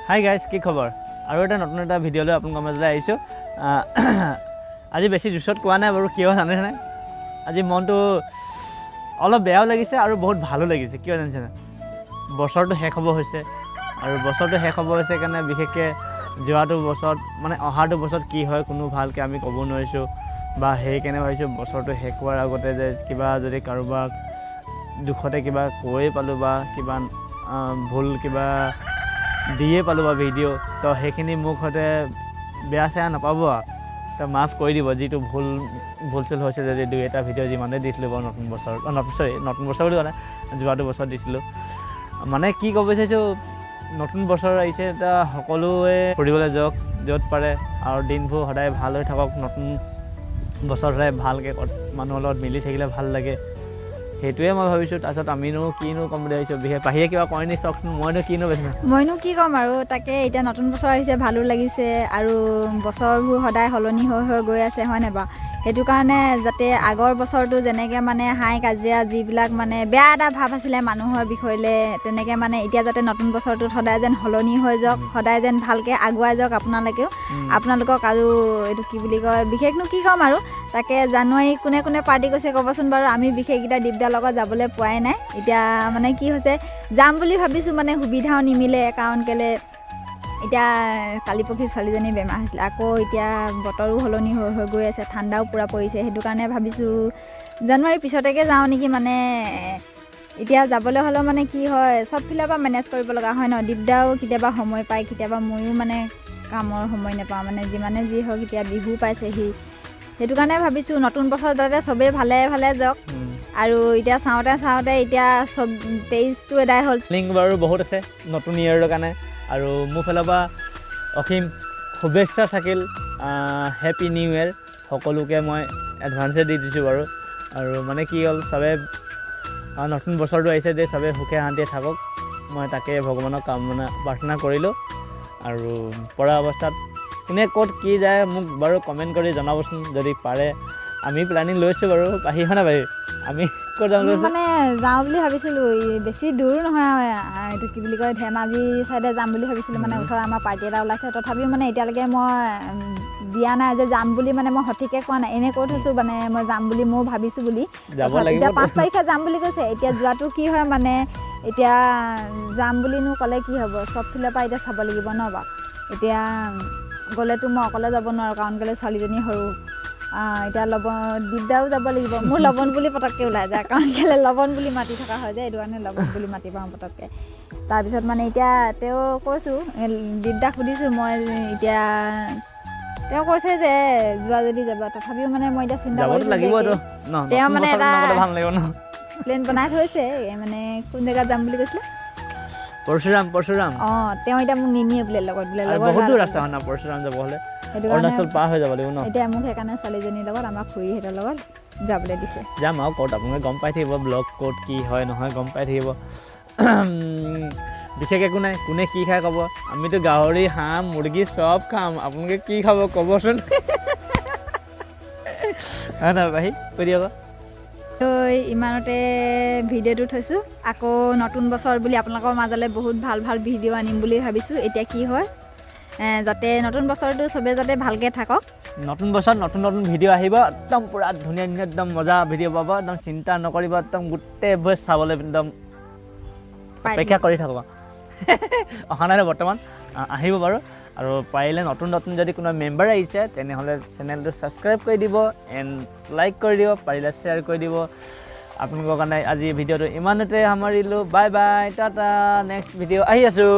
Hi guys, কি খবৰ? আৰু এটা নতুন এটা ভিডিঅ' লৈ আপোনালোকৰ মাজলৈ আহিছোঁ। আজি বেছি জোচত কোৱা নাই বাৰু, কিয় জানেনে? আজি মনটো অলপ বেয়াও লাগিছে আৰু বহুত ভালো লাগিছে। কিয় জানিছেনে? বছৰটো শেষ হ'ব হৈছে, আৰু বছৰটো শেষ হ'ব হৈছে কাৰণে বিশেষকৈ যোৱাটো বছৰত মানে অহাটো বছৰত কি হয় কোনো ভালকৈ আমি ক'ব নোৱাৰিছোঁ, বা সেইকাৰণে ভাবিছোঁ বছৰটো শেষ হোৱাৰ আগতে যে কিবা যদি কাৰোবাক দুখতে কিবা কৈয়ে পালোঁ বা কিবা ভুল কিবা দিয়ে পালোঁ বা ভিডিঅ', তো সেইখিনি মোক সৈতে বেয়া চেয়া নাপাব আৰু, তো মাফ কৰি দিব যিটো ভুল ভুল চুল হৈছে যদি দুই এটা ভিডিঅ' যিমানেই দিছিলোঁ বাৰু নতুন বছৰ, চৰি নতুন বছৰ বুলি কোৱা নাই, যোৱাটো বছৰত দিছিলোঁ। মানে কি ক'ব বিচাৰিছোঁ, নতুন বছৰ আহিছে, এতিয়া সকলোৱে ফুৰিবলৈ যাওক য'ত পাৰে, আৰু দিনবোৰ সদায় ভাল হৈ থাকক। নতুন বছৰ সদায় ভালকৈ মানুহৰ লগত মিলি থাকিলে ভাল লাগে, সেইটোৱে মই ভাবিছোঁ। তাৰপিছত আমিনো কিনো ক'ম বুলি ভাবিছোঁ, বিশেষ বাহিৰে কিবা কয় নি চাওকচোন, মইনো কিনো বেছি মইনো কি ক'ম আৰু। তাকে এতিয়া নতুন বছৰ আহিছে, ভালো লাগিছে, আৰু বছৰবোৰ সদায় সলনি হৈ হৈ গৈ আছে, হয়নে বাৰু? সেইটো কাৰণে যাতে আগৰ বছৰটো যেনেকৈ মানে হাই কাজিয়া যিবিলাক মানে বেয়া এটা ভাৱ আছিলে মানুহৰ বিষয়লৈ, তেনেকৈ মানে এতিয়া যাতে নতুন বছৰটোত সদায় যেন সলনি হৈ যাওক, সদায় যেন ভালকৈ আগুৱাই যাওক আপোনালোকেও, আপোনালোকক আৰু এইটো কি বুলি কয়, বিশেষনো কি ক'ম আৰু। তাকে জানুৱাৰী কোনে কোনে পাৰ্টি কৰিছে ক'বচোন বাৰু। আমি বিশেষকেইটা দীপদাৰ লগত যাবলৈ পোৱাই নাই। এতিয়া মানে কি হৈছে, যাম বুলি ভাবিছোঁ, মানে সুবিধাও নিমিলে, কাৰণ কেলৈ এতিয়া কালি পৰহি ছোৱালীজনী বেমাৰ হৈছিলে, আকৌ এতিয়া বতৰো সলনি হৈ হৈ গৈ আছে, ঠাণ্ডাও পূৰা পৰিছে, সেইটো কাৰণে ভাবিছোঁ জানুৱাৰীৰ পিছতেকে যাওঁ নেকি। মানে এতিয়া যাবলৈ হ'লেও মানে কি হয়, চব ফালৰ পৰা মেনেজ কৰিব লগা হয় ন। দীপদাও কেতিয়াবা সময় পায়, কেতিয়াবা ময়ো মানে কামৰ সময় নাপাওঁ, মানে যিমানে যি হওক এতিয়া বিহু পাইছেহি, সেইটো কাৰণে ভাবিছোঁ নতুন বছৰ যাতে চবেই ভালে ভালে যাওক। আৰু এতিয়া চাওঁতে চাওঁতে এতিয়া চব 23টো এদাই হ'ল। লিংক বাৰু বহুত আছে নতুন ইয়েৰৰ কাৰণে, আৰু মোৰ ফালৰ পৰা অসীম শুভেচ্ছা থাকিল, হেপী নিউ ইয়েৰ সকলোকে মই এডভান্সে দি দিছোঁ বাৰু। আৰু মানে কি হ'ল, চবে নতুন বছৰটো আহিছে যে চবে সুখে শান্তিয়ে থাকক, মই তাকে ভগৱানক কামনা প্ৰাৰ্থনা কৰিলোঁ। আৰু পৰা অৱস্থাত কোনে ক'ত কি যায় মোক বাৰু কমেণ্ট কৰি জনাবচোন যদি পাৰে। আমি প্লেনিং লৈছোঁ বাৰু, আহি হয় নাই বাহি, আমি ক'ত যাম লৈছোঁ? মানে যাওঁ বুলি ভাবিছিলোঁ, বেছি দূৰো নহয়, এইটো কি বুলি কয়, ধেমাজি চাইডে যাম বুলি ভাবিছিলোঁ, মানে ওচৰৰ আমাৰ পাৰ্টি এটা ওলাইছে। তথাপিও মানে এতিয়ালৈকে মই দিয়া নাই যে যাম বুলি, মানে মই সঠিককৈ কোৱা নাই, এনেই কৈ থৈছোঁ মানে মই যাম বুলি ময়ো ভাবিছোঁ বুলি। যাব লাগিব। এতিয়া 5 তাৰিখে যাম বুলি কৈছে, এতিয়া যোৱাটো কি হয় মানে এতিয়া যাম বুলিনো ক'লে কি হ'ব, চব ফালৰ পৰা এতিয়া চাব লাগিব ন বাৰু। এতিয়া গ'লেতো মই অকলে যাব নোৱাৰোঁ, কাৰণ কেলৈ ছোৱালীজনী সৰু, এতিয়া লৱণ দীপদাও যাব লাগিব। মোৰ লৱণ বুলি পটককৈ ওলাই যায়, কাৰণ কেলৈ লৱণ বুলি মাতি থকা হয় যে, এইটো কাৰণে লৱণ বুলি মাতি পাওঁ পটককৈ। তাৰপিছত মানে এতিয়া তেওঁ কৈছোঁ, দীপদাক সুধিছোঁ মই, এতিয়া তেওঁ কৈছে যে যোৱা যদি যাবা। তথাপিও মানে মই এতিয়া চিন্তা কৰিছোঁ, তেওঁ মানে এটা প্লেন বনাই থৈছে, মানে কোন জেগাত যাম বুলি কৈছিলে, পৰশুৰাম। পৰশুৰাম, অঁ, তেওঁ এতিয়া মোক নিনিয়ে বোলে লগত, বোলে লগত বহুত দূৰ ৰাস্তা হয় না পৰশুৰাম যাব হ'লে, অৰুণাচল পাৰ হৈ যাব লাগিব ন। এতিয়া মোক সেইকাৰণে ছোৱালীজনীৰ লগত আমাৰ খুৰীহঁতৰ লগত যাবলৈ দিছে। যাম আৰু ক'ত আপোনালোকে গম পাই থাকিব, ব্লগ ক'ত কি হয় নহয় গম পাই থাকিব। বিশেষ একো নাই, কোনে কি খাই ক'ব, আমিতো গাহৰি হাঁহ মুৰ্গী চব খাম, আপোনালোকে কি খাব ক'বচোন। হয় নহয় বাহি, কৈ দিয়ক। ইমানতে ভিডিঅ'টো থৈছোঁ, আকৌ নতুন বছৰ বুলি আপোনালোকৰ মাজলৈ বহুত ভাল ভাল ভিডিঅ' আনিম বুলি ভাবিছোঁ। এতিয়া কি হয়, যাতে নতুন বছৰটো চবে যাতে ভালকৈ থাকক। নতুন বছৰত নতুন নতুন ভিডিঅ' আহিব, একদম পূৰা ধুনীয়া ধুনীয়া একদম মজা ভিডিঅ' পাব, একদম চিন্তা নকৰিব, একদম গোটেইবোৰ চাবলৈ একদম অপেক্ষা কৰি থাকক। অহা নাই বৰ্তমান, আহিব বাৰু। আৰু পাৰিলে নতুন নতুন যদি কোনোবা মেম্বাৰ আহিছে তেনেহ'লে চেনেলটো ছাবস্ক্ৰাইব কৰি দিব এণ্ড লাইক কৰি দিব, পাৰিলে শ্বেয়াৰ কৰি দিব। আপোনালোকৰ কাৰণে আজি ভিডিঅ'টো ইমানতে সামৰিলোঁ। Bye bye, tata, next video আহি আছোঁ।